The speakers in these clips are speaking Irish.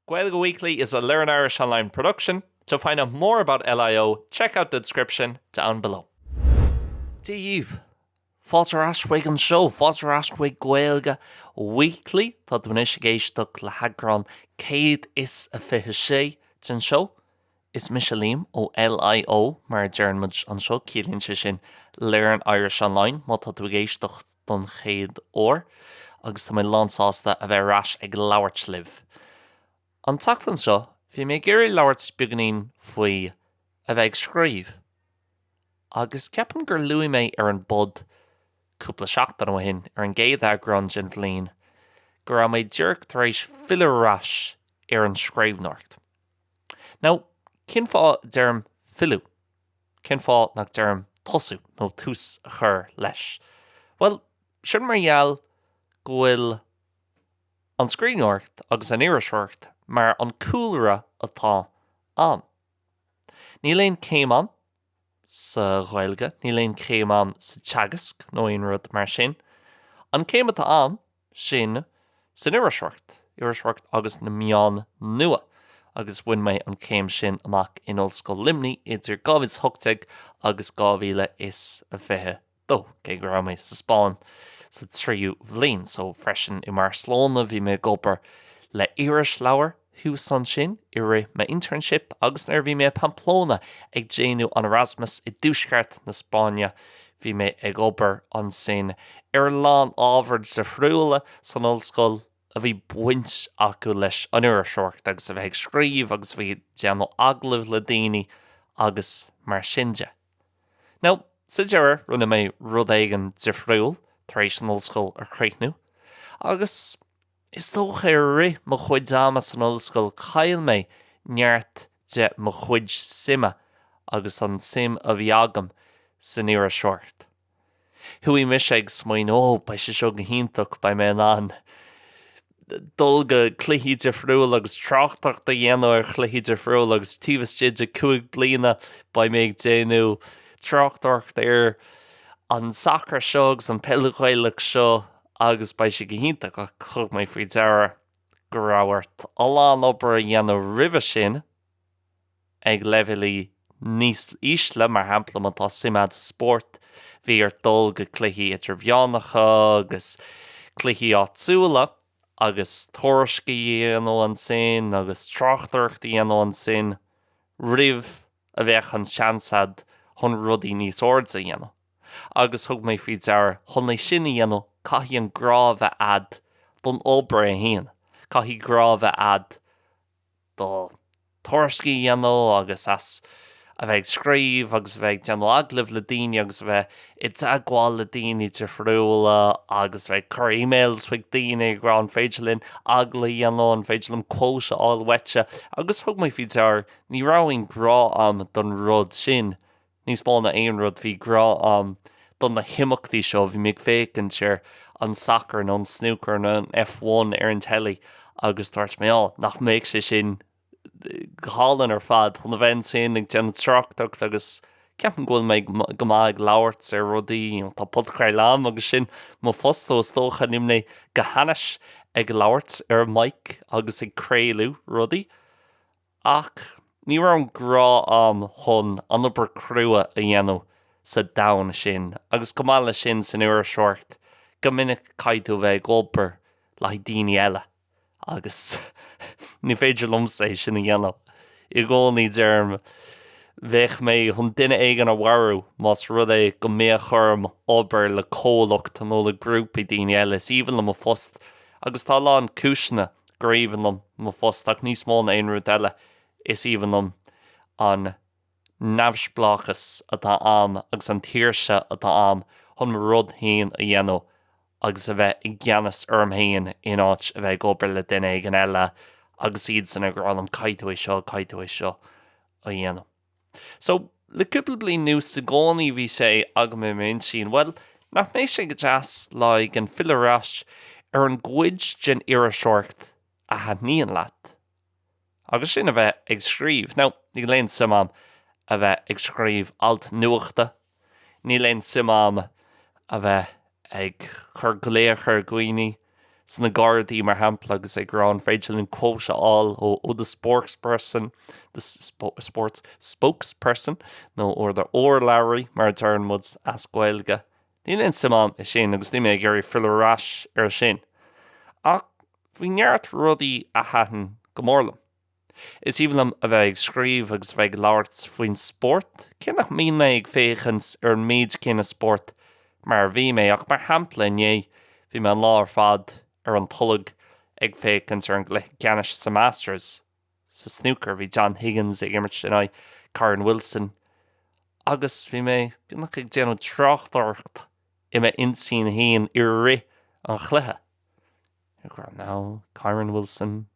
Gaeilge Weekly is a Learn Irish Online production. To find out more about LIO, check out the description down below. Dia dhaoibh! Fáilte ar ais chuig an seó, fáilte ar ais chuig Gaeilge Weekly. Tá tú anois ag éisteacht le heagrán 126 den seó. Is mise Liam ó LIO, mar a deireann muid anseo, ciallaíonn sé sin Learn Irish Online má tá tú ag éisteacht don chéad uair, agus tá mé lánsásta a bheith ar ais ag labhairt libh. An tseachtain seo, bhí mé ag iarraidh labhairt beagáinín faoi a bheith ag scríobh, agus ceapaim gur luaigh mé ar an bpod cúpla seachtain ó shin, ar an gcéad eagrán den bhliain, go raibh mé díreach tar éis filleadh ar ais ar an scríbhneoireacht. Now, cén fáth a deirim filleadh? Cén fáth nach deirim tosú nó tús a chur leis? Bhuel, sin mar gheall go bhfuil an scríbhneoireacht agus an iriseoireacht mar an cúlra atá ann. Níl aon céim a'm sa Ghaeilge, níl aon chéim a'm sa teagasc nó aon rud mar sin. An céim atá a'm, sin san iriseoireacht, iriseoireacht agus na meáin nua, agus bhain mé an chéim sin amach in Ollscoil Luimnigh idir 2018 agus 2022, cé go raibh mé sa Spáinn sa tríú bhliain. So freisin i mBarcelona bhí mé ag obair le irisleabhar thuas ansin i rith m'internship agus nuair a bhí mé i Pamplona ag déanamh an Erasmus i dtuaisceart na Spáinne bhí mé ag obair ansin ar a lán ábhar difriúla san ollscoil a bhí baint acu leis an iriseoireacht agus a bheith ag scríobh agus a bheith ag déanamh agallamh le daoine agus mar sin de. Now, sa deireadh rinne mé rud éigin difriúil tar éis an ollscoil a chríochnú agus Is dócha i rith mo chuid ama san ollscoil chaill mé neart de mo chuid suime agus an suim a bhí agam san iriseoireacht. Chuaigh mise ag smaoineamh ó beidh sé seo go hiontach, beidh mé in ann dul go cluichí difriúla agus tráchtaireacht a dhéanamh ar chluichí difriúla agus taobh istigh de 5 bliana beidh mé ag déanamh tráchtaireacht ar an sacar seo agus an peil Ghaelach seo agus beidh sé go hiontach ach thug mé faoi deara go raibh ort a lán obair a dhéanamh roimhe sin ag leibhéalaí níos ísle, mar shampla má tá suim agat sa spórt, bhí ort dul go cluichí idirmheánacha agus cluichí áitiúla agus tuairisc a dhéanamh ansin agus tráchtaireacht a dhéanamh ansin roimh a bheadh an seans agat chun rudaí níos airde a dhéanamh. Agus thug mé faoi deara, chun é sin a dhéanamh, caithfidh an grá a bheith a'd don obair é féin, caithfidh grá a bheith a'd do tuairiscí a dhéanamh agus as a bheith ag scríobh agus a bheith ag déanamh agallaimh le daoine agus a bheith i dteagmháil le daoine difriúla agus a bheith ag cur emails chuig daoine ag rá an féidir linn agallamh a dhéanamh, an féidir liom quote a fháil uaitse agus thug mé faoi deara ní raibh aon grá a'm don rud sin Níos mó ná aon rud, bhí grá a'm do na himeachtaí seo, bhí mé ag féachaint ar an sacar nó an snúcar nó an F1 ar an teilí agus dúirt mé, á, nach mbeadh sé sin go hálainn ar fad chun a bheith ansin ag déanamh tráchtaireacht agus ceapaim go bhfuil mé go maith ag labhairt ar rudaí, you know, tá podchraoladh a'm agus sin mo phost so is dócha níl mé go hainnis ag labhairt ar mic agus ag craoladh rudaí. Ach ní raibh an grá a'm chun an obair crua a dhéanamh sa domhan sin, agus chomh maith leis sin san iriseoireacht, go minic caithfidh tú a bheith ag obair le haghaidh daoine eile, agus ní féidir liomsa é sin a dhéanamh. I gcónaí deirim, bheadh mé chun duine éigin a mharú más rud é go mbeadh orm obair le comhlacht nó le grúpaí daoine eile. Is aoibhinn liom mo phost agus tá a lán cúiseanna gur aoibhinn liom mo phost ach níos mó ná aon rud eile is aoibhinn liom an neamhspleáchas atá a'm agus an tsaoirse atá a'm chun mo rud féin a dhéanamh agus a bheith i gceannas orm féin in áit a bheith ag obair le duine éigin eile agus iadsan ag rá liom caithfidh tú é seo, caithfidh tú é seo a dhéanamh. So, le cúpla bliain anuas i gcónaí bhí sé agam i m'intinn, bhuel, nach mbeadh sé go deas lá éigin filleadh ar ais ar an gcuid den iriseoireacht a thaitníonn leat? Agus sin a bheith ag scríobh. Now, níl aon suim a'm a bheith ag scríobh alt nuachta, níl aon suim a'm a bheith ag cur glaoch ar dhaoine. sna Gardaí mar shampla agus ag rá an féidir linn quote a fháil ó the sportsperson, the sports spokesperson nó ó do urlabhraí mar a deireann muid as Gaeilge. Níl aon suim a'm i sin agus níl mé ag iarraidh filleadh ar ais ar sin. Ach bhí neart rudaí a thaitin go mór liom. Is aoibhinn liom a bheith ag scríobh agus a bheith ag labhairt faoin spórt, cé nach mbíonn mé ag féachaint ar an méid céanna spóirt mar a bhí mé, ach mar shampla inné, bhí mé an lá ar fad ar an tolg ag féachaint ar an gcluiche ceannais sa Masters sa snúcar, bhí John Higgins ag imirt in aghaidh Kyren Wilson agus bhí mé beagnach ag déanamh tráchtaireacht i m'intinn féin i rith an chluiche. Now, Kyren Wilson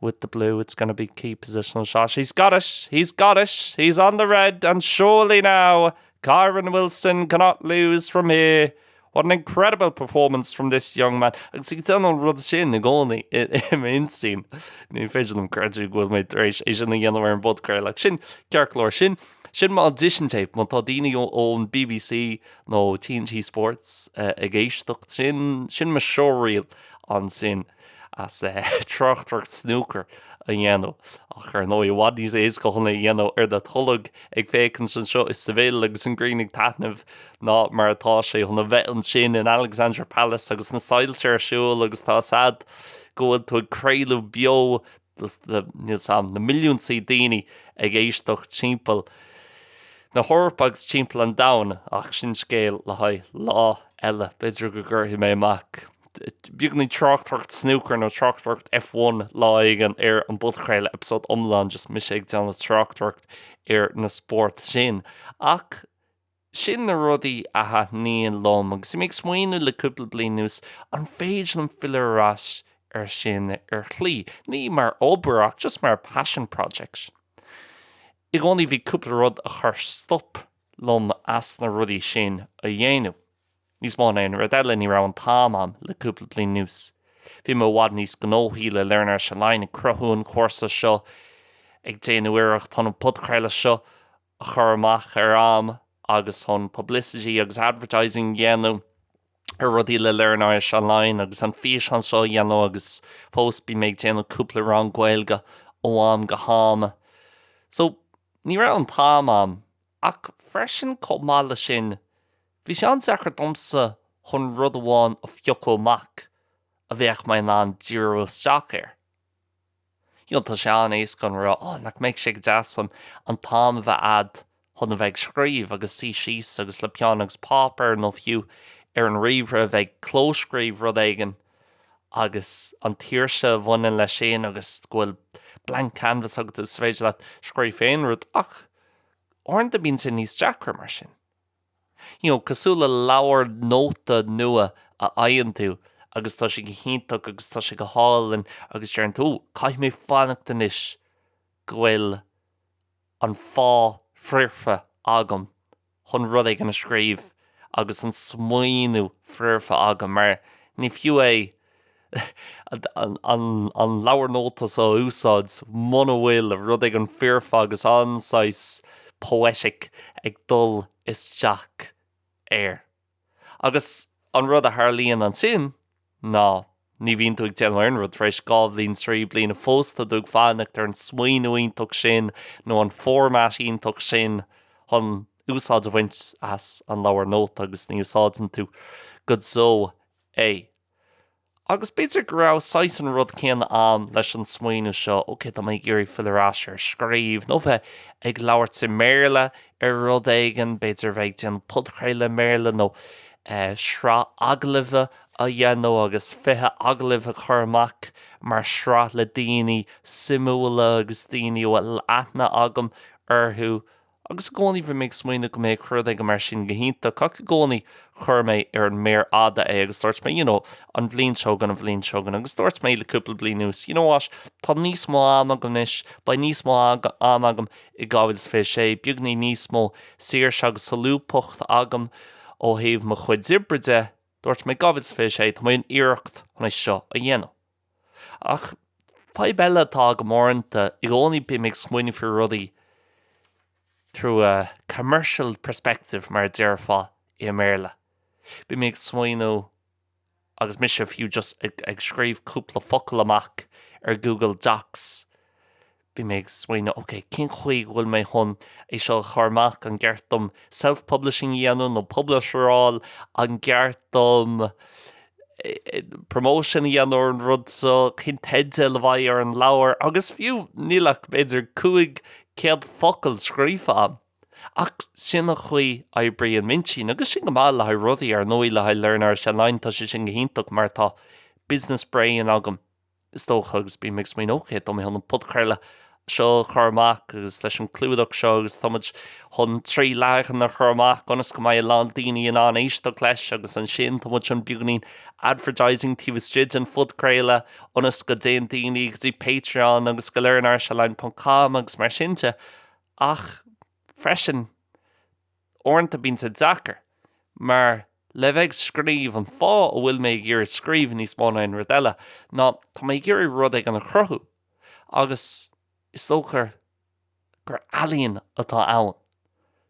with the blue, it's going to be key positional shot. He's got it, he's got it, he's on the red, and surely now Kyren Wilson cannot lose from here. What an incredible performance from this young man. Agus ag déanamh an rud sin i gcónaí i m'intinn. Ní féidir liom creidiúint go bhfuil mé tar éis é sin a dhéanamh ar an bpodchraoladh. Sin ceart go leor. Sin sin mo audition tape. Má tá daoine ón BBC nó TNT Sports ag éisteacht, sin sin mo showreel ansin as tráchtaireacht snúcair a dhéanamh. Ach ar ndóigh, i bhfad níos éasca chun é a dhéanamh ar do tholg ag féachaint anseo i Seville agus an ghrian ag taitneamh ná mar atá sé chun a bheith ansin in Alexandra Palace agus na soilse ar siúl agus tá 'fhios a'd go bhfuil tú ag craoladh beo níl 'fhios a'm, na milliúntaí daoine ag éisteacht timpeall na hEorpa agus timpeall an domhain, ach sin scéal le haghaidh lá eile. B'fhéidir go gcuirfidh mé amach beagáinín tráchtaireacht snúcair nó tráchtaireacht F1 lá éigin ar an bpodchraoladh, episode iomlán just mise ag déanamh tráchtaireacht ar na spóirt sin. Ach Sin na rudaí a thaitníonn liom agus bhí mé ag smaoineamh le cúpla bliain anuas, an féidir liom filleadh ar ais ar sin ar shlí? Ní mar obair ach just mar passion project. I gcónaí bhí cúpla rud a chuir stop liom as na rudaí sin a dhéanamh. Níos mó ná aon rud eile ní raibh an t-am a'm le cúpla bliain anuas. Bhí mé i bhfad níos gnóthaí le Learn Irish Online ag cruthú an chúrsa seo, ag déanamh iarracht chun an podchraoladh seo a chur amach ar am agus chun publicity agus advertising a dhéanamh ar rudaí le Learn Irish Online agus an físeán seo a dhéanamh agus fós bím ag déanamh cúpla rang Gaeilge ó am go ham. So, ní raibh an t-am a'm ach freisin chomh maith le sin bhí sé an-deacair domsa chun rud amháin a phiocadh amach a bheadh mé in ann díriú isteach air. You know, tá sé an-éasca chun rá, oh, nach mbeadh sé go deas chun an t-am a bheith a'd chun a bheith ag scríobh agus suí síos agus le peann agus páipéar nó fiú ar an ríomhaire a bheith ag clóscríobh rud éigin agus an tsaoirse a bhaineann leis sin agus go bhfuil blank canvas agat is féidir leat scríobh aon rud ach uaireanta bíonn sé níos deacra mar sin. You know, cosúil le leabhar nóta nua a fhaigheann tú agus tá sé go hiontach agus tá sé go hálainn agus deireann tú, oh, caithfidh mé fanacht anois go bhfuil an fáth foirfe agam chun rud éigin a scríobh agus an smaoineamh foirfe agam mar ní fiú é an leabhar nóta seo a úsáid muna bhfuil rud éigin foirfe agus an-saghas poetic ag dul isteach air. Agus an rud a tharlaíonn ansin ná ní bhíonn tú ag déanamh aon rud tar éis 2 bhliain, 3 bliana, fós tá tú ag fanacht ar an smaoineamh iontach sin nó an format iontach sin chun úsáid a bhaint as an leabhar nóta agus ní úsáideann tú go deo é. Agus b'fhéidir go raibh saghas an rud céanna a'm leis an smaoineamh seo, ok, tá mé ag iarraidh filleadh ar ais ar scríobh, nó bheith ag labhairt i mBéarla ar rud éigin, b'fhéidir bheith ag déanamh podchraoladh i mBéarla nó sraith agallaimh a dhéanamh agus 20 agallamh a chur amach mar shraith le daoine suimiúla agus daoine a bhfuil aithne agam orthu. Agus i gcónaí bhí mé ag smaoineamh go mbeadh rud éigin mar sin go hiontach ach i gcónaí chuir mé ar an méar fhada é agus dúirt mé, you know, an bhliain seo chugainn, an bhliain seo chugainn agus dúirt mé le cúpla bliain anuas, you know what, tá níos mó ama agam anois, beidh níos mó ama agam i 2026, beagní níos mó saoirse agus solúbthacht agam ó thaobh mo chuid oibre de, dúirt mé 2026, tá mé chun iarracht chun é seo a dhéanamh. Ach fadhb eile atá agam uaireanta, i gcónaí bím ag smaoineamh faoi rudaí through a commercial perspective mar a déarfá i mBéarla. Bím ag smaoineamh. Agus mise fiú just ag scríobh cúpla focal amach ar Google Docs, bhí mé ag smaoineamh, ok, cén chaoi go bhfuil mé chun é seo a chur amach, an gceart dom self-publishing a dhéanamh nó publisher a fháil, an gceart dom promotion a dhéanamh ar an rud seo, cén teideal a bheidh ar an leabhar, agus fiú níl ach b'fhéidir 500 focal scríofa agam. Ach sin an chaoi a oibríonn m'intinn, agus sin go maith le haghaidh rudaí, ar ndóigh, le haghaidh Learn Irish Online, tá sé sin go hiontach mar tá business brain agam, is dócha, agus bím ag smaoineamh, ok, tá mé chun an podchraoladh seo a chur amach agus leis an clúdach seo agus tá muid chun 3 leagan a chur amach ionas go mbeidh a lán daoine in ann éisteacht leis agus ansin tá muid chun beagáinín advertising taobh istigh den phodchraoladh ionas go dtéann daoine go dtí Patreon agus go learnirishonline ponc com agus mar sin de. Ach freisin, uaireanta bíonn sé deacair, mar le bheith ag scríobh, an fáth a bhfuil mé ag iarraidh scríobh níos mó ná aon rud eile, ná tá mé ag iarraidh rud éigin a chruthú, agus is dócha gur ealaíon atá ann.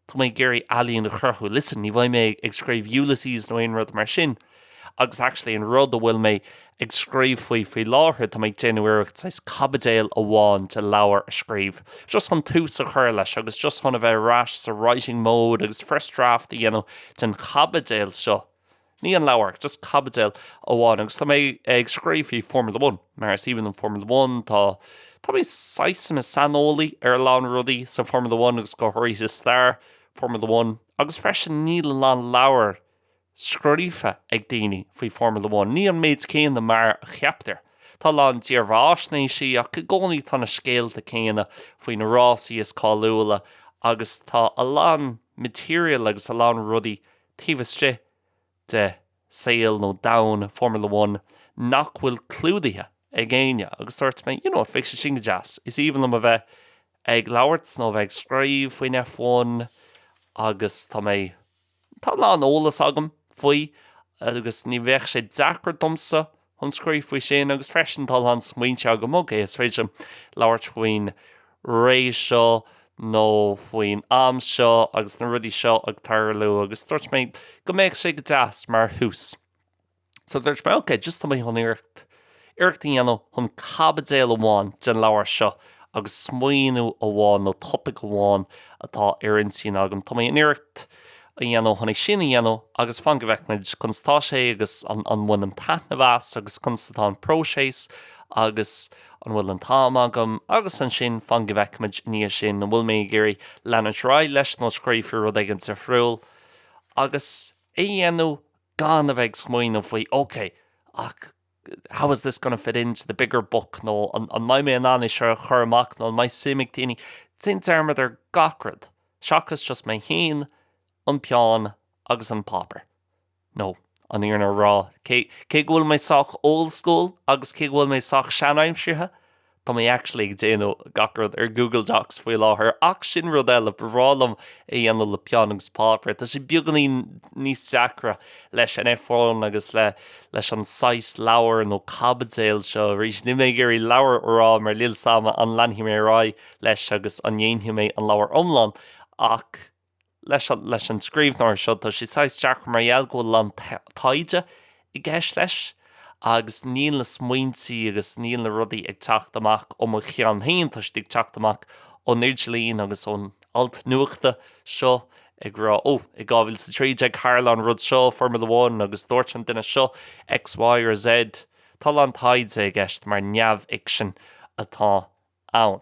Tá mé ag iarraidh ealaíon a chruthú. Listen, ní bheidh mé ag scríobh Ulysses nó aon rud mar sin, agus actually an rud a bhfuil mé ag scríobh faoi faoi láthair, tá mé ag déanamh iarracht saghas caibidil amháin de leabhar a scríobh, just chun tús a chur leis agus just chun a bheith ar ais sa writing mode agus first draft a dhéanamh den chaibidil seo. Ní an leabhar, just caibidil amháin agus tá mé ag scríobh faoi Formula One, mar is aoibhinn liom Formula One, tá tá mé saghas i mo saineolaí ar a lán rudaí sa Formula One agus go háirithe stair Formula One agus freisin níl a lán leabhar scríofa ag daoine faoi Formula One, ní an méid céanna mar a cheaptar. Tá a lán dírbheathaisnéisí ach i gcónaí tá na scéalta céanna faoi na rásaí is cáiliúla agus tá a lán material agus a lán rudaí taobh istigh de saol nó domhan Formula One nach bhfuil clúdaithe ag éinne agus dúirt mé, you know what, bheadh sé sin go deas. Is aoibhinn liom a bheith ag labhairt nó a bheith ag scríobh faoin F1 agus tá mé Tá a lán eolas agam faoi agus ní bheadh sé deacair domsa chun scríobh faoi sin agus freisin tá a lán smaointe agam, ok, is féidir liom labhairt faoin ré seo nó faoin am seo agus na rudaí seo ag tarlú agus dúirt mé go mbeadh sé go deas mar thús. So dúirt mé, ok, just tá mé chun iarracht, iarracht a dhéanamh chun caibidil amháin den leabhar seo agus smaoineamh amháin nó topaic amháin atá ar intinn agam, tá mé in iarracht a dhéanamh chun é sin a dhéanamh agus fan go bhfeicfimid conas atá sé agus an an mbainim taitneamh as agus conas atá an próiseas agus an bhfuil an t-am agam agus ansin fan go bhfeicfimid i ndiaidh sin an bhfuil mé ag iarraidh leanúint ar aghaidh leis nó scríobh faoi rud éigin difriúil agus é a dhéanamh gan a bheith ag smaoineamh faoi ok, ach how is this gonna fit into the bigger book nó an mbeidh mé in ann é seo a chur amach nó an mbeidh suim ag daoine. Déan dearmad ar gach rud seachas just mé féin, an peann agus an páipéar. Nó, an fhírinne a rá, cé cé go bhfuil mé sách old school agus cé go bhfuil mé sách seanaimseartha, Tá mé actually ag déanamh gach rud ar Google Docs faoi láthair ach sin rud eile, ba bhreá liom é a dhéanamh le peann agus páipéar. Tá sé beagáinín níos deacra leis an F1 agus le leis an saghas leabhar nó caibidil seo arís. Níl mé ag iarraidh leabhar a rá mar níl 's a'm an leanfaidh mé ar aghaidh leis agus an ndéanfaidh mé an leabhar iomlán ach leis an leis an scríbhneoir seo, tá sé saghas deacair mar gheall go bhfuil a lán taighde i gceist leis agus níl na smaointí agus níl na rudaí ag teacht amach ó mo cheann féin, tá siad ag teacht amach ón idirlíon agus ón alt nuachta seo ag rá ó, i 2013 tharla an rud seo, Formula One agus dúirt an duine seo X, Y or Z. Tá a lán taighde i gceist mar neamhfhicsean atá ann.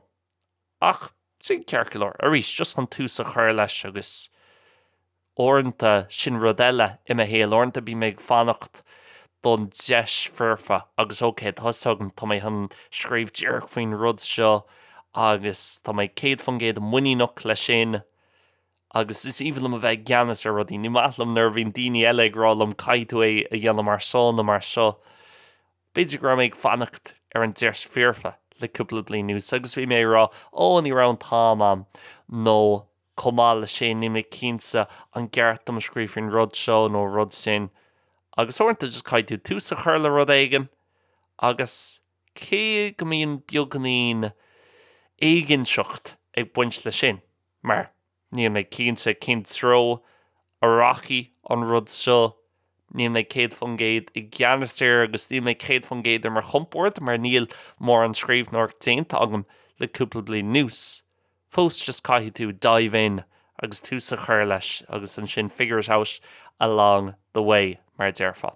Ach sin ceart go leor. Arís, just chun tús a chur leis agus uaireanta, sin rud eile i mo shaol, uaireanta bím ag fanacht don deis foirfe agus ok, tá 'fhios agam, tá mé chun scríobh díreach faoin rud seo agus tá mé 100% muiníneach leis sin agus is aoibhinn liom a bheith i gceannas ar rudaí. Ní maith liom nuair a bhíonn daoine eile ag rá liom caithfidh tú é a dhéanamh mar seo nó mar seo. B'fhéidir go raibh mé ag fanacht ar an deis foirfe le cúpla bliain anuas agus bhí mé ag rá 'Ó, ní raibh an t-am a'm' nó chomh maith leis sin 'Níl mé cinnte an gceart dom scríobh faoin rud seo nó an rud sin' agus uaireanta just caithfidh tú tús a chur le rud éigin agus cé go mbíonn beagáinín éiginnteacht ag baint leis sin mar Níl mé cinnte cén treo a rachaidh an rud seo. Níl mé 100% i gceannas air agus níl mé 100% ar mo chompord mar níl mórán scríbhneoireacht déanta agam le cúpla bliain anuas. Fós just caithfidh tú dive in agus tús a chur leis agus ansin figure it out along the way mar a déarfá.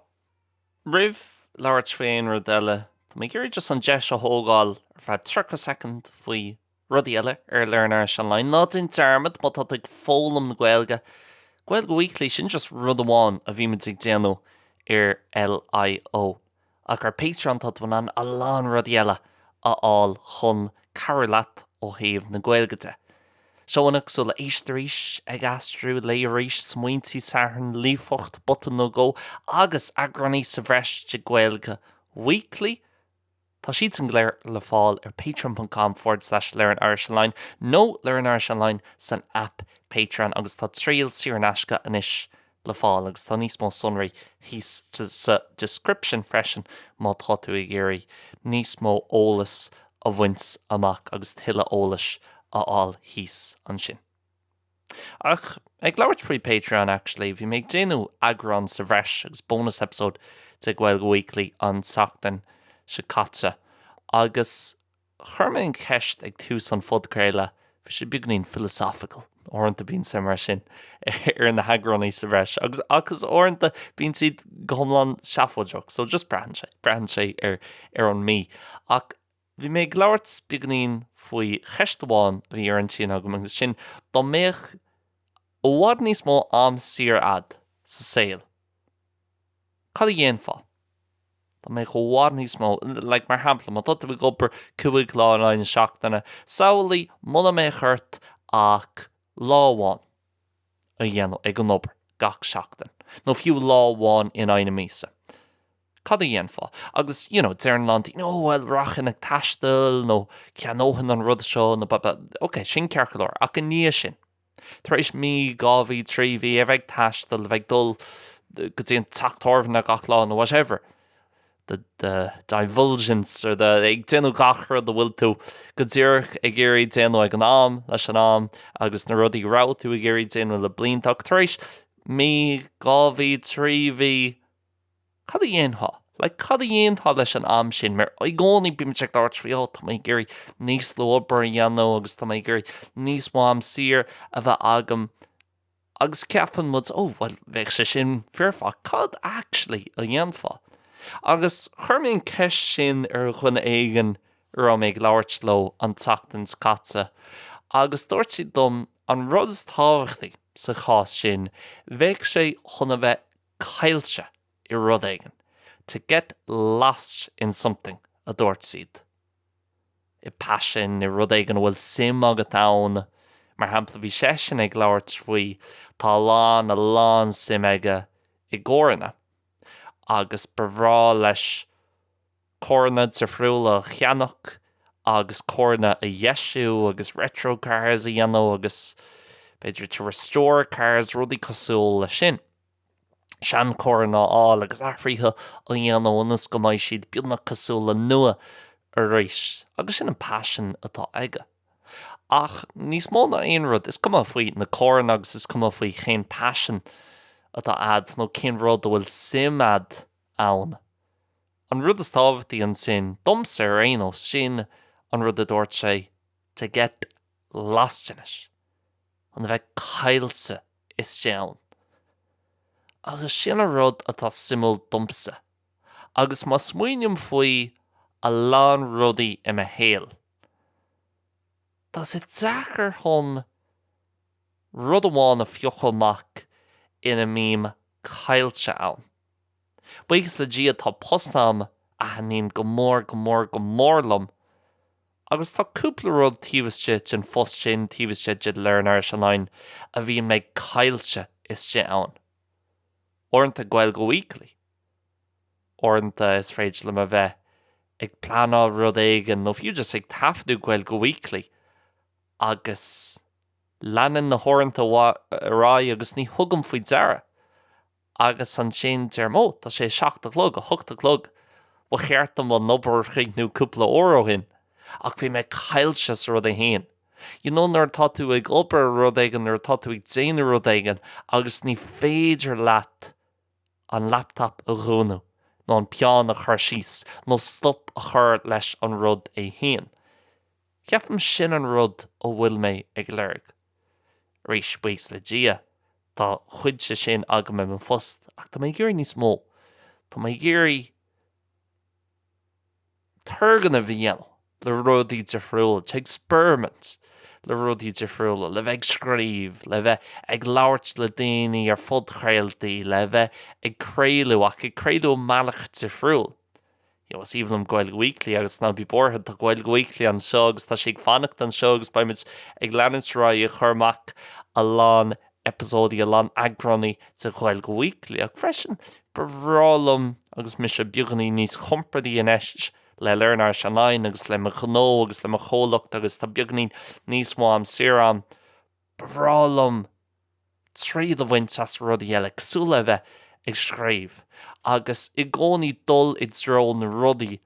Roimh labhairt faoi aon rud eile, tá mé ag iarraidh just an deis a thógáil ar feadh 30 soicind faoi rudaí eile ar Learn Irish Online. Ná déan dearmad, má tá tú ag foghlaim na Gaeilge, Gaeilge Weekly, sin just rud amháin a bhímid ag déanamh ar LIO. Ach ar Patreon tá tú in ann a lán rudaí eile a fháil chun cabhrú leat ó thaobh na Gaeilge de. Seóanna cosúil le Éist Arís, Ag Aistriú, Léigh Arís, Smaointí Sathairn, Líofacht, Botún nó Dhó agus eagráin sa bhreis de Gaeilge Weekly. Tá siadsan go léir le fáil ar patreon ponc com forward slash learnirishonline nó Learn Irish Online san aip Patreon agus tá triail saor in aisce anois le fáil agus tá níos mó sonraí thíos sa description freisin má tá tú ag iarraidh níos mó eolas a bhaint amach agus tuilleadh eolais a fháil thíos ansin. Ach ag labhairt faoi Patreon actually, bhí mé ag déanamh eagrán sa bhreis agus bonus episode de Gaeilge Weekly an tseachtain seo caite agus chuir mé an cheist ag tús an phodchraoladh, bhí sé beagainín philosophical, uaireanta bíonn sé mar sin ar na heagráin sa bhreis agus agus uaireanta bíonn siad go hiomlán seafóideach so just braitheann sé, braitheann sé ar ar an mí. Ach Bhí mé ag labhairt beagainín faoi cheist amháin a bhí ar intinn agam agus sin dá mbeadh i bhfad níos mó am saor a'd sa saol, cad a dhéanfá? Dá mbeadh i bhfad níos mó, like mar shampla, má tá tú ag obair 5 lá in aghaidh na seachtaine, samhlaigh muna mbeadh ort ach lá amháin a dhéanamh ag an obair gach seachtain, nó fiú lá amháin in aghaidh na míosa. Cad a dhéanfá? Agus, you know, deireann a lán daoine, oh well, rachainn ag taisteal nó ceannófainn an rud seo nó blah blah. Ok, sin ceart go leor. Ach i ndiaidh sin, tar éis mí, 2 mhí, 3 mhí, a bheith ag taisteal, a bheith ag dul go dtí an teach tábhairne gach lá nó whatever, the, the divulgence or the, ag déanamh gach rud a bhfuil tú go díreach ag iarraidh déanamh ag an am, leis an am, agus na rudaí a raibh tú ag iarraidh déanamh le blianta. Ach tar éis mí, 2 mhí, 3 mhí, Cad a dhéanfá? Like, cad a dhéanfá leis an am sin? Mar i gcónaí bímid ag labhairt faoi, oh, tá mé ag iarraidh níos lú obair a dhéanamh agus tá mé ag iarraidh níos mó am saor a bheith agam. Agus ceapann muid, oh, well, bheadh sé sin foirfe, ach cad actually a dhéanfá? Agus chuir mé an ceist sin ar dhuine éigin a raibh mé ag labhairt leo an tseachtain seo caite agus dúirt siad dom an rud is tábhachtaí sa chás sin, bheadh sé chun a bheith caillte i rud éigin, to get lost in something, a dúirt siad. I bpaisean, i rud éigin a bhfuil suim agat ann. Mar shampla, bhí seisean ag labhairt faoi, tá a lán, a lán suim aige i gcarranna agus ba bhreá leis carranna difriúla a cheannach agus carranna a dheisiú agus retro cars a dhéanamh agus b'fhéidir to restore cars, rudaí cosúil leis sin. Seancharranna a fháil agus athruithe a dhéanamh ionas go mbeidh siad beagnach cosúil le nua arís. Agus sin an paisean atá aige. Ach níos mó ná aon rud, is cuma faoi na carranna agus is cuma faoi cén paisean atá a'd nó cén rud a bhfuil suim a'd ann. An rud is tábhachtaí ansin, domsa ar aon nós, sin an rud a dúirt sé, to get lost in it, chun a bheith caillte istigh ann. Agus sin an rud atá suimiúil domsa. Agus má smaoiním faoi a lán rudaí i mo shaol, tá sé deacair chun rud amháin a phiocadh amach ina mbím caillte ann. Buíochas le Dia tá post a'm a thaitníonn go mór go mór go mór liom agus tá cúpla rud taobh istigh den phost sin, taobh istigh de Learn Irish Online a bhíonn mé caillte istigh ann. Uaireanta Gaeilge Weekly, uaireanta is féidir liom a bheith ag pleanáil rud éigin nó fiú just ag taifeadadh Gaeilge Weekly agus leanann na huaireanta ar aghaidh agus ní thugaim faoi deara. Agus ansin deirim, Ó, tá sé a seacht a chlog, a hocht a chlog, ba cheart dom an obair a chríochnú cúpla uair ó shin. Ach bhí mé caillte sa rud é féin. You know nuair atá tú ag obair ar rud éigin, nuair atá tú ag déanamh rud éigin agus ní féidir leat. An laptop a dhúnadh, nó an peann a chur síos, nó stop a chur leis an rud é féin. Ceapaim sin an rud a bhfuil mé ag lorg. Arís, buíochas le Dia, tá cuid de sin agam i mo phost, ach tá mé ag iarraidh níos mó. Tá mé ag iarraidh turgnaimh a dhéanamh le rudaí difriúla, to experiment le rudaí difriúla, le bheith ag scríobh, le bheith ag labhairt le daoine ar phodchraoltaí, le bheith ag craoladh, ach ag craoladh i mbealach difriúil. You know, is aoibhinn liom Gaeilge Weekly agus ná bí buartha, tá Gaeilge Weekly anseo agus tá sé ag fanacht anseo agus beidh muid ag leanúint ar aghaidh ag cur amach a lán eipeasóidí, a lán eagránaí de Ghaeilge Weekly ach freisin ba bhreá liom agus mise beagáinín níos compordaí anois le Learn Irish Online agus le mo ghnó agus le mo chomhlacht agus tá beagáinín níos mó am saor agam, ba bhreá liom triail a bhaint as rudaí eile, cosúil le bheith ag scríobh, agus i gcónaí dul i dtreo na rudaí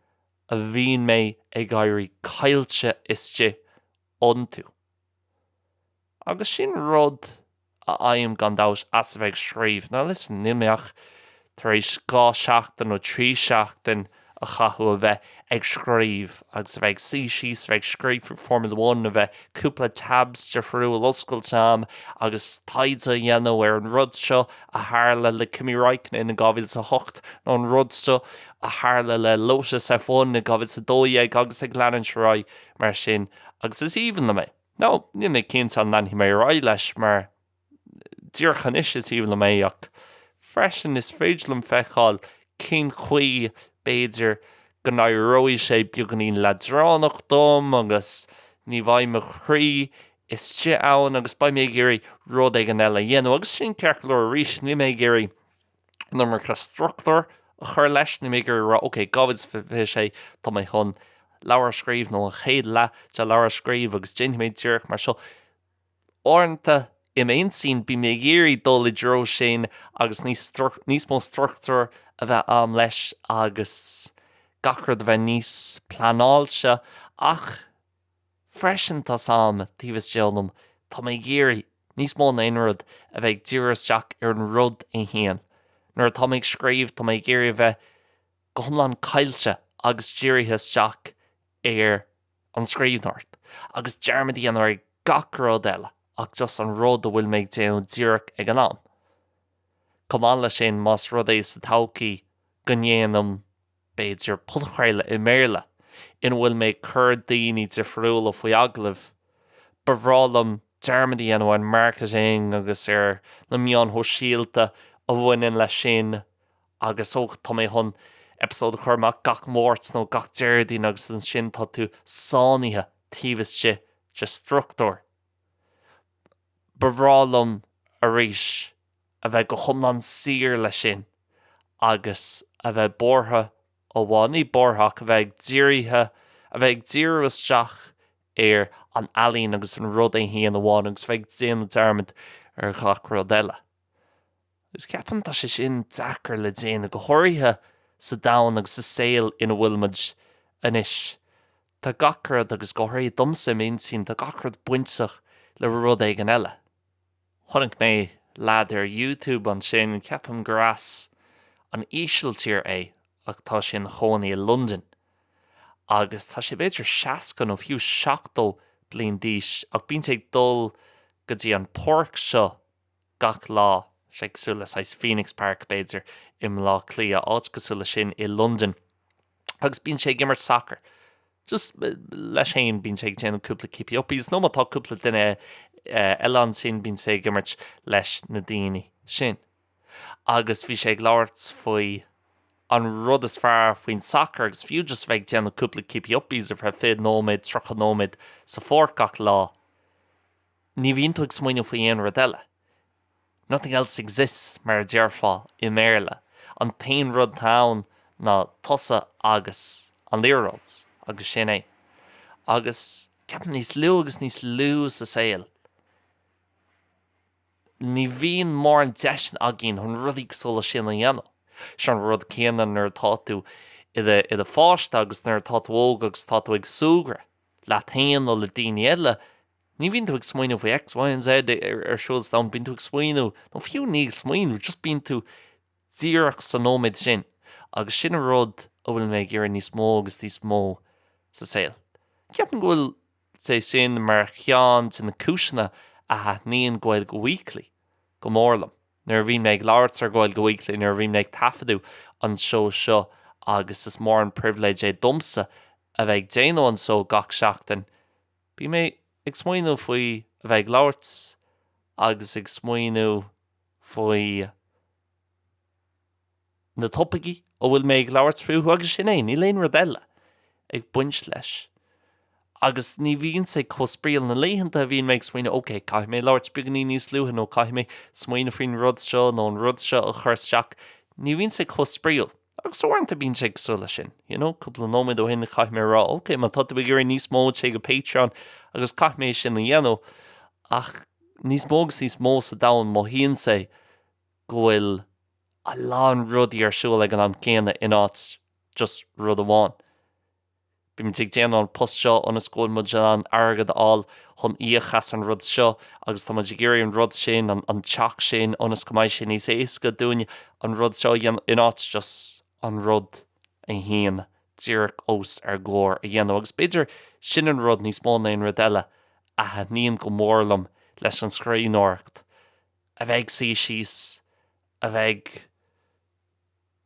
a bhíonn mé ag éirí caillte istigh iontu. Agus sin rud a fhaighim gan dabht as a bheith ag scríobh. Now listen, níl mé ach tar éis 2 seachtain nó 3 seachtain a chaitheamh a bheith ag scríobh agus a bheith ag suí síos, a bheith ag scríobh faoi Formula One, a bheith cúpla tabs difriúil oscailte agam agus taighde a dhéanamh ar an rud seo a tharla le Kimi Raikkonen in 2008 nó an rud seo a tharla le Lotus F1 in 2012 agus ag leanúint ar aghaidh mar sin agus is aoibhinn liom é. Now, níl mé cinnte an leanfaidh mé ar aghaidh leis mar díreach anois is aoibhinn liom é ach freisin is féidir liom feiceáil cén chaoi b'fhéidir go n-éireoidh sé beagáinín leadránach dom agus ní bheidh mo chroí istigh ann agus beidh mé ag iarraidh rud éigin eile a dhéanamh agus sin ceart go leor arís níl mé ag iarraidh an iomarca struchtúr a chur leis, níl mé ag iarraidh a rá ok 2026 tá mé chun leabhar a scríobh nó an chéad leath de leabhar a scríobh agus déanfaidh mé díreach mar seo. Uaireanta i m'intinn bím ag iarraidh dul i dtreo sin agus níos níos mó struchtúr a bheith a'm leis agus gach rud a bheith níos pleanáilte ach freisin tá's a'm taobh istigh ionam tá mé ag iarraidh níos mó ná aon rud a bheith ag díriú isteach ar an rud é féin. Nuair atá mé ag scríobh tá mé ag iarraidh a bheith go hiomlán caillte agus dírithe isteach ar an scríbhneoireacht agus dearmad a dhéanamh ar gach rud eile ach just an rud a bhfuil mé ag déanamh díreach ag an am. Chomh maith leis sin, más rud é sa todhchaí go ndéanaim, b'fhéidir, podchraoladh i mBéarla ina bhfuil mé ag cur daoine difriúla faoi agallamh, ba bhreá liom dearmad a dhéanamh ar an marketing agus ar na meáin shóisialta a bhaineann leis sin agus ó tá mé chun eipeasóid a chur amach gach Máirt nó gach Déardaoin agus ansin tá tú sáinnithe taobh istigh de struchtúr. Ba bhreá liom arís a bheith go hiomlán saor leis sin agus a bheith buartha amháin, ní buartha ach a bheith ag dírithe, a bheith ag díriú isteach ar an ealaín agus an rud é féin amháin agus bheith ag déanamh dearmad ar ghach rud eile. Agus ceapaim tá sé sin deacair le déanamh, go háirithe sa domhan agus sa saol ina bhfuil muid anois. Tá gach rud, agus go háirithe domsa i m'intinn, tá gach rud bainteach le rud éigin eile. Chonaic mé leaid ar YouTube ansin, ceapaim gur as an Ísiltír é ach tá sé ina chónaí i Londain. Agus tá sé b'fhéidir 60 nó fiú 70 bliain d'aois ach bíonn sé ag dul go dtí an páirc seo gach lá, sé cosúil le saghas Phoenix Park b'fhéidir i mBleá Cliath, áit cosúil le sin i Londain agus bíonn sé ag imirt sacair. Just leis féin bíonn sé ag déanamh cúpla keepy uppies nó má tá cúpla duine eile ansin bíonn sé ag imirt leis na daoine sin. Agus bhí sé ag labhairt faoi an rud is fearr faoin sacar agus fiú just a bheith ag déanamh cúpla keepy uppies ar feadh 20 nóiméad, 30 nóiméad sa pháirc gach lá. Ní bhíonn tú ag smaoineamh faoi aon rud eile. Nothing else exists, mar a déarfá i mBéarla. An t-aon rud atá ann ná tusa agus an liathróid, agus sin é. Agus ceapaim níos lú agus níos lú sa saol, ní bhíonn mórán deiseanna againn chun rudaí cosúil leis sin a dhéanamh. Sin an rud céanna nuair atá tú i do pháiste agus nuair atá tú óg agus tá tú ag súgradh. leat féin nó le daoine eile, ní bhíonn tú ag smaoineamh faoi X, Y and Z ar siúl sa domhan, bíonn tú ag smaoineamh, nó fiú ní ag smaoineamh, just bíonn tú díreach sa nóiméad sin agus sin an rud a bhfuil mé ag iarraidh níos mó agus níos mó sa saol. Ceapaim go bhfuil sé sin mar cheann de na cúiseanna a thaitníonn Gaeilge Weekly go mór liom. Nuair a bhíonn mé ag labhairt ar Gaeilge Weekly, nuair a bhíonn mé ag taifeadadh an seó seo agus is mór an pribhléid é domsa a bheith ag déanamh an seó gach seachtain, bíonn mé ag smaoineamh faoi a bheith ag labhairt agus ag smaoineamh faoi na topaicí a bhfuil mé ag labhairt fúthu agus sin é, níl aon rud eile ag baint leis. Agus ní bhíonn sé chomh spraíúil na laethanta a bhíonn mé ag smaoineamh ok, caithfidh mé labhairt beagáinín níos luaithe nó caithfidh mé smaoineamh faoin rud seo nó an rud seo a chur isteach, ní bhíonn sé chomh spraíúil. Agus uaireanta bíonn sé cosúil leis sin, you know, cúpla nóiméad ó shin caithfidh mé a rá ok, má tá tú ag iarraidh níos mó téigh go Patreon agus caithfidh mé é sin a dhéanamh ach níos mó agus níos mó sa domhan mothaíonn sé go bhfuil a lán rudaí ar siúl ag an am céanna in áit just rud amháin. Bímid ag déanamh an post seo ionas go bhfuil muid in ann airgead a fháil chun íoc as an rud seo agus tá muid ag iarraidh an rud sin, an teach sin ionas go mbeidh sé níos éasca dúinn an rud seo a dhéanamh in áit just an rud a théann díreach os ár gcomhair a dhéanamh. Agus b'fhéidir sin an rud níos mó ná aon rud eile a thaitníonn go mór liom leis an scríbhneoireacht, a bheith ag suí síos, a bheith ag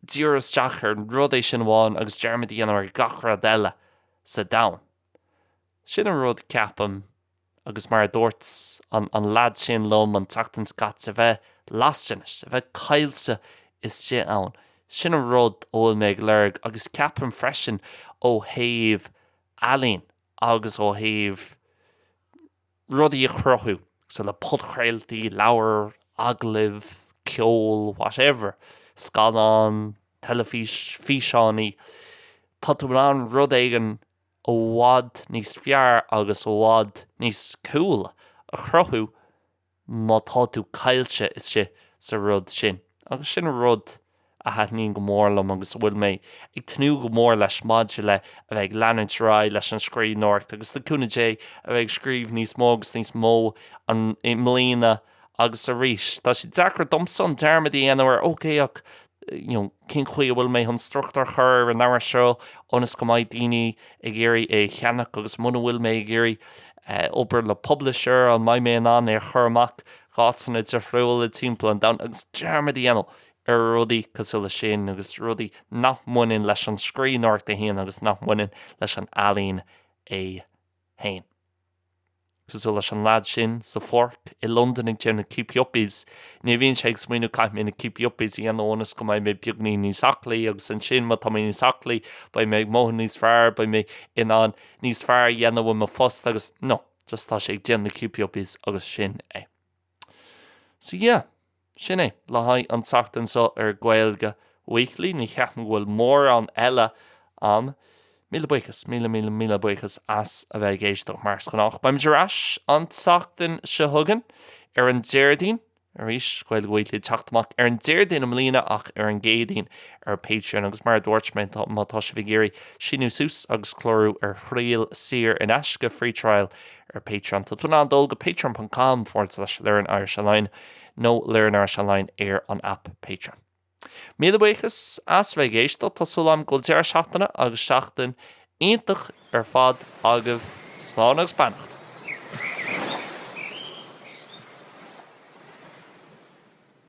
díriú isteach ar an rud é sin amháin agus dearmad a dhéanamh ar gach rud eile sa domhan. Sin an rud, ceapaim, agus mar a dúirt an an leaid sin liom an tseachtain seo caite, a bheith lost in it, a bheith caillte istigh ann. Sin an rud a bhfuil mé ag lorg agus ceapaim freisin ó thaobh ealaín agus ó thaobh rudaí a chruthú, cosúil le podchraoltaí, leabhair, agallaimh, ceol, whatever, scannán, teilifís, físeáin, tá tú in ann rud éigin i bhfad níos fearr agus i bhfad níos cool a chruthú má tá tú caillte istigh sa rud sin. Agus sin an rud a thaitníonn go mór liom agus a bhfuil mé ag tnúth go mór leis maidir le a bheith ag leanúint ar aghaidh leis an scríbhneoireacht agus le cúnamh Dé a bheith ag scríobh níos mó agus níos mó an i mbliana agus arís. Tá sé deacair domsa an dearmad a dhéanamh ar ok ach you know cén chaoi a bhfuil mé chun struchtúr a chur ar an leabhar seo ionas go mbeidh daoine ag iarraidh é a cheannach agus muna bhfuil mé ag iarraidh obair le publisher an mbeidh mé in ann é a chur amach dh'áiteanna difriúla timpeall an domhain agus dearmad a dhéanamh ar rudaí cosúil leis sin agus rudaí nach mbaineann leis an scríbhneoireacht é féin agus nach mbaineann leis an ealaín é féin. Cosúil leis an leaid sin sa pháirc i Londain ag déanamh keepy uppies, ní bhíonn sé ag smaoineamh caithfidh mé na keepy uppies a dhéanamh ionas go mbeidh mé beagnín níos aclaí agus ansin má tá mé níos aclaí beidh mé ag mothú níos fearr, beidh mé in ann níos fearr a dhéanamh i mo phost agus no, just tá sé ag déanamh na keepy uppies agus sin é. So yeah. Sin é le haghaidh an tseachtain seo ar Gaeilge Weekly. Ní cheapaim go bhfuil mórán eile ann. Míle buíochas, míle míle míle buíochas as a bheith ag éisteacht mar is gnách. Beimid ar ais an tseachtain seo chugainn ar an Déardaoin. Arís, Gaeilge Weekly ag teacht amach ar an Déardaoin i mbliana ach ar an gCéadaoin ar Patreon agus mar a dúirt mé má tá sibh ag iarraidh síniú suas agus clárú ar thriail saor in aisce, free trial, ar Patreon. Tá tú in ann dul go patreon ponc com forward slash learn Irish online nó Learn Irish Online ar an aip Patreon. Míle buíochas as bheith ag éisteacht, tá súil agam go bhfuil deireadh seachtaine agus seachtain iontach ar fad agaibh. Slán agus beannacht!